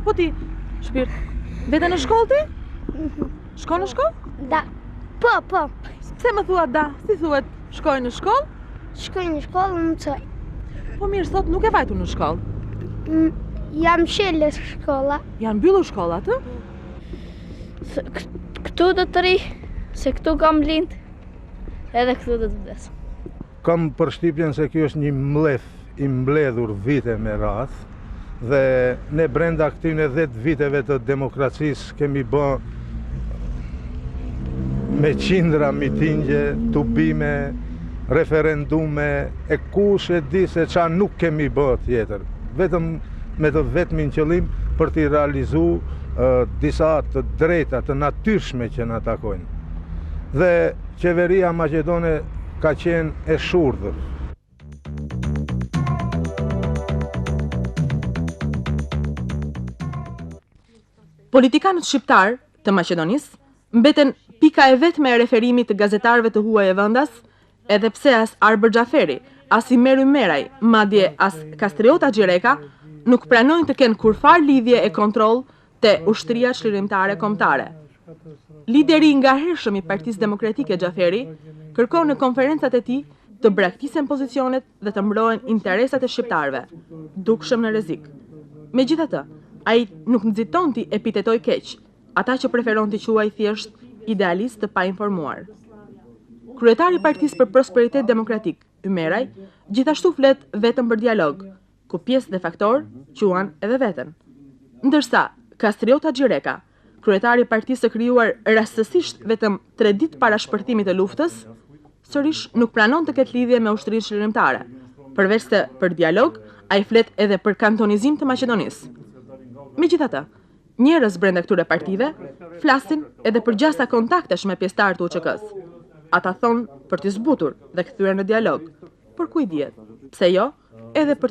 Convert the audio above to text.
Po ti, shpirt, vete në shkollë ti? Shkon në shkollë? Da. Po, po. Pse më thua da? Si thuhet, shkoj në shkollë? Shkoj në shkollë, mësoj. Po mirë, sot nuk ke vajtur në shkollë. Mm, Jam çelë shkolla. Janë mbyllur shkollat, ë? Këtu do të rri, se këtu kam lind, edhe këtu do të vdes. Kam përshtypjen se ky është një mllef i mbledhur vite me radhë dhe ne brenda këtyne 10 viteve të demokracisë kemi bë me qindra mitingje, tubime, referendume e kush e di se ça nuk kemi bë tjetër. Vetëm me të vetmin qëllim për t'i realizu disa të drejta të natyrshme që na takojnë. Dhe qeveria maqedone ka qenë e shurdhër. Politikanët shqiptarë të Maqedonisë mbeten pika e vetme e referimit të gazetarëve të huaj e vendas, edhe pse as Arbër Xhaferi, as Imer Ymeraj, madje as Kastriot Haxhireka nuk pranojnë të kenë kurrfarë lidhje e kontroll te Ushtria Çlirimtare Kombëtare. Lideri i ngahershëm i Partisë Demokratike Xhaferi kërkon në konferencat e tij të braktisen pozicionet dhe të mbrohen interesat e shqiptarëve, dukshëm në rrezik. Megjithatë, ai nuk nxiton t'i epitetojë keq ata që preferon t'i quajë thjesht idealistë të painformuar. Kryetari i Partisë për Prosperitet Demokratik, Ymeraj, gjithashtu flet vetëm për dialog, ku pjesë dhe faktor quan edhe veten. Ndërsa, Kastriot Haxhireka, kryetari i partisë së krijuar rastësisht vetëm 3 ditë para shpërthimit të luftës, sërish nuk pranon të ketë lidhje me ushtrinë çlirimtare. Përveç se për dialog, ai flet edhe për kantonizim të Maqedonisë. Megjithatë, njerëz brenda këtyre partive flasin edhe për gjasa kontaktesh me pjesëtarë të UÇK-së. Ata thonë për t'i zbutur dhe kthyer në dialog, por ku i dihet, pse jo, edhe për t'i.